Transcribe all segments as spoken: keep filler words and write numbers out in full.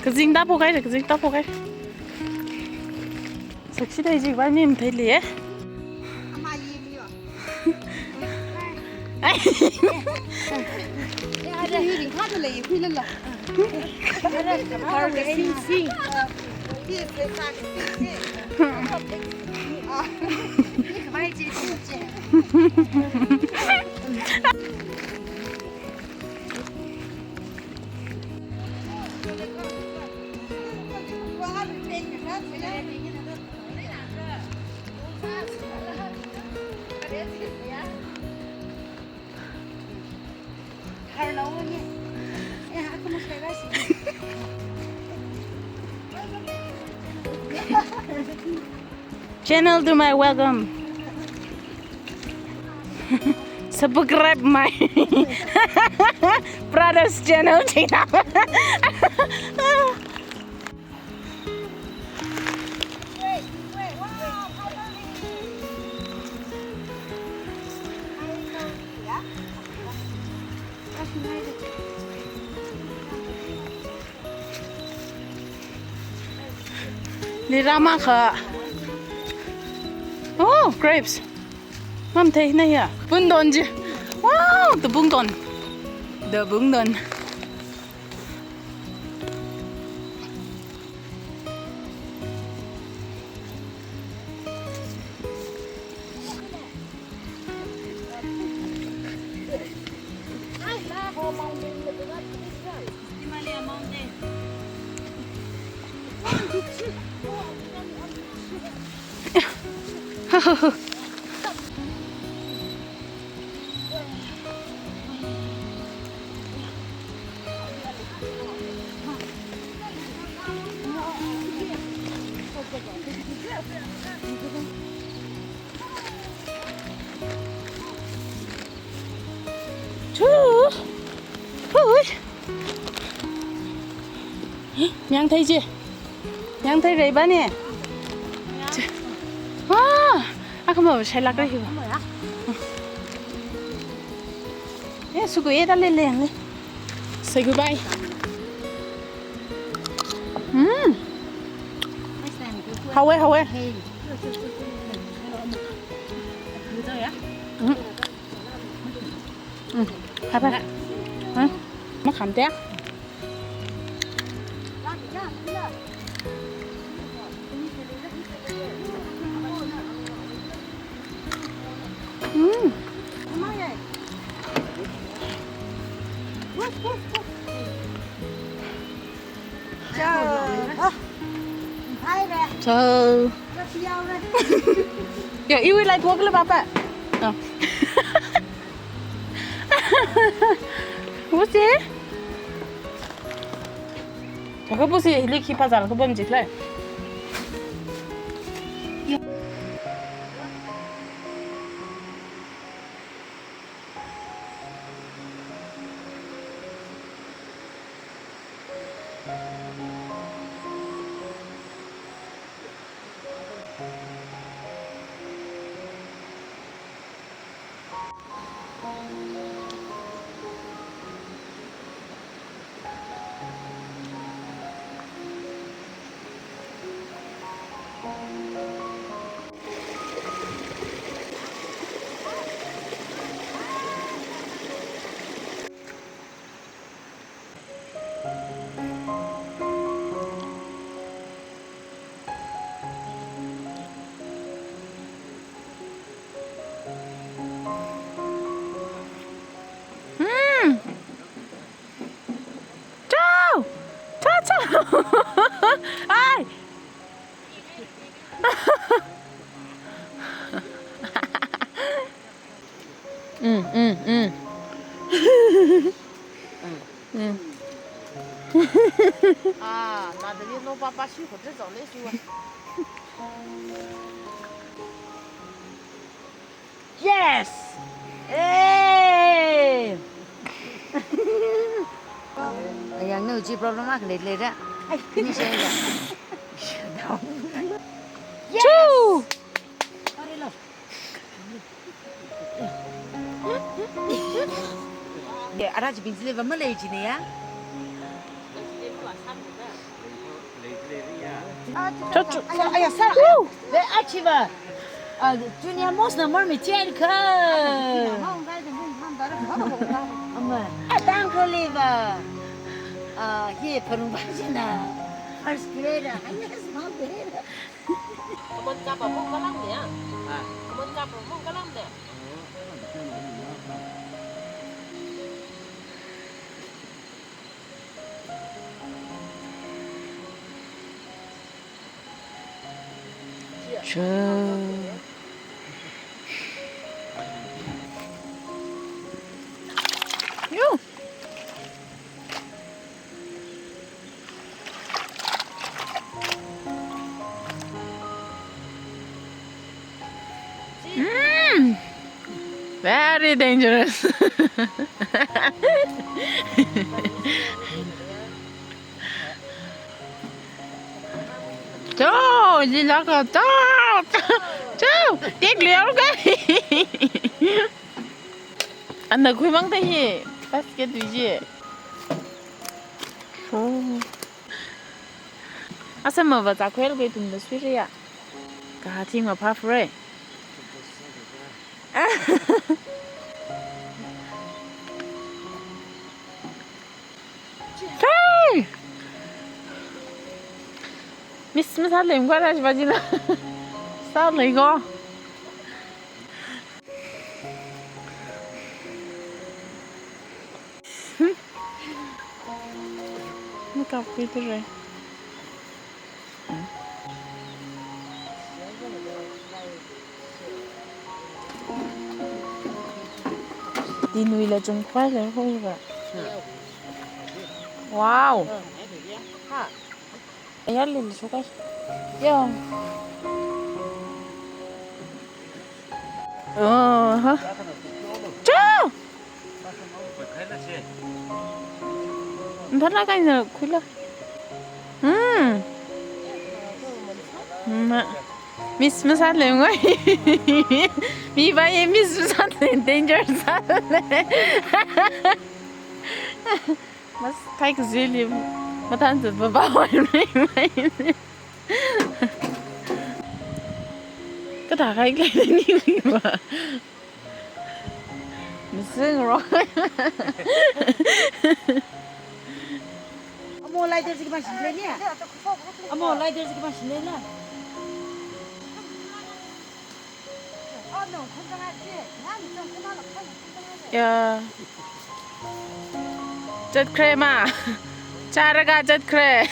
Kazing tāphokhai, kazing tāphokhai. Sakshi thei ji vai mi matheili, eh? Ai. Channel to my welcome. Subscribe my brother's channel. Lirama kha. Oh, grapes. Matheina ya. Bungdon ji. Wow, the bungdon. The bungdon. Chu. Hui. Myang thei ji. Myang thei rei ba ne. Wah. Akhamā shailak rei hi ba. Eh, suku e da le le le. Say goodbye. Mm. Haowe, haowe. Mm. Mm. Hai, hai. Hah? Makham te. Mm. Chao. Chao. Ya, iwui lai thok le papa. Oh. Pusi? Thaka pusi, hili khi phazālaga pam jikle. Hmm. Chao! Chao, chao! Ai! Mm, mm, mm. Mm. Ah, na de no papa shi ko de zao le shi wa. Yes! Hey! Ayang no ji problem ak le le da. Ai, finish ya. Yes! Choo! Ye, ara ji bin ji le ba ma le ji ne ya. Cho, cho. Aya, aya, sir. Woo! Ve achiva. Ah, junior most number mi chair ka. Ama, atang ko liva. Ah, hi parung ba jina. First grade, highest mark grade. Kamun kapa mung kalam ne, ah? Ha? Kamun kapa mung kalam ne. Sure. Yo. Mm. Very dangerous. Cho, jilaka, cho, cho, cho, take liao ka. Ana khuimang ta hi, basket duji. Oh. Asa mava za khwel ke tum da sui ya. Ka thing ma pha fre. Hey! Miss, miss, hale, mkwa raj bajina. Sa lego. Makeup khuiture. Tinui la chungkhoi le hoiva. Wow. Aya, lil sukai. Yo. Oh, ha. Cho! Nthala kaina khula. Hmm. Ma. Miss, miss ale ngoi. Mi ba ye miss, miss ale, danger sale. Mas kai kazili. Matan tu ba ba wai mai mai. Kada kai kai ni ba. Missing rock. Amo, lighter si kama shinle ni. Amo, lighter si kama shinle na. Ya. Chatkhre ma. Charaga chatkhre.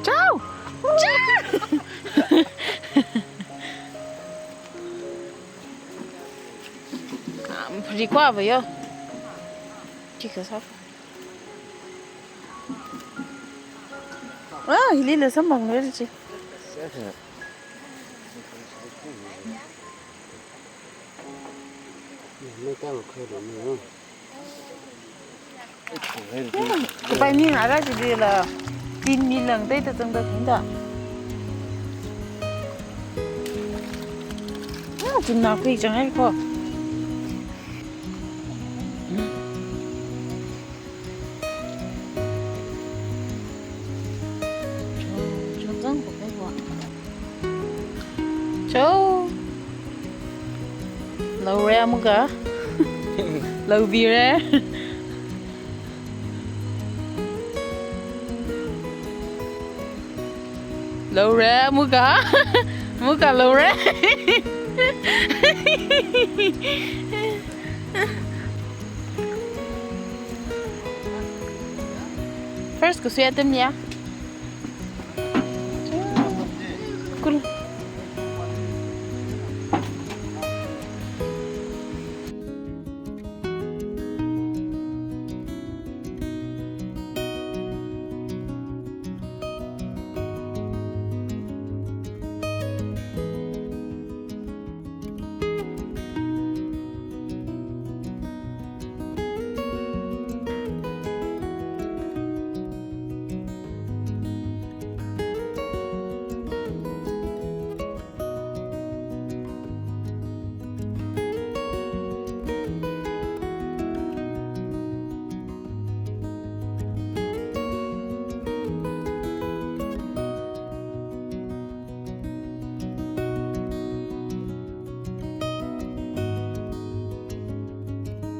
Chao! Chao! Am, phri kwa ba yo. Chika sa. Ah, hili la samphang le chi. Kapai mi ngara chili la, tin mi lang dai ta zangda kunda. Ah, chungna khui chang ai ko. Chungzang ko kai ko. Cho. Loure amuka. Loubire. Loure amuka. Amuka loure. First kasui atam ya. Kul.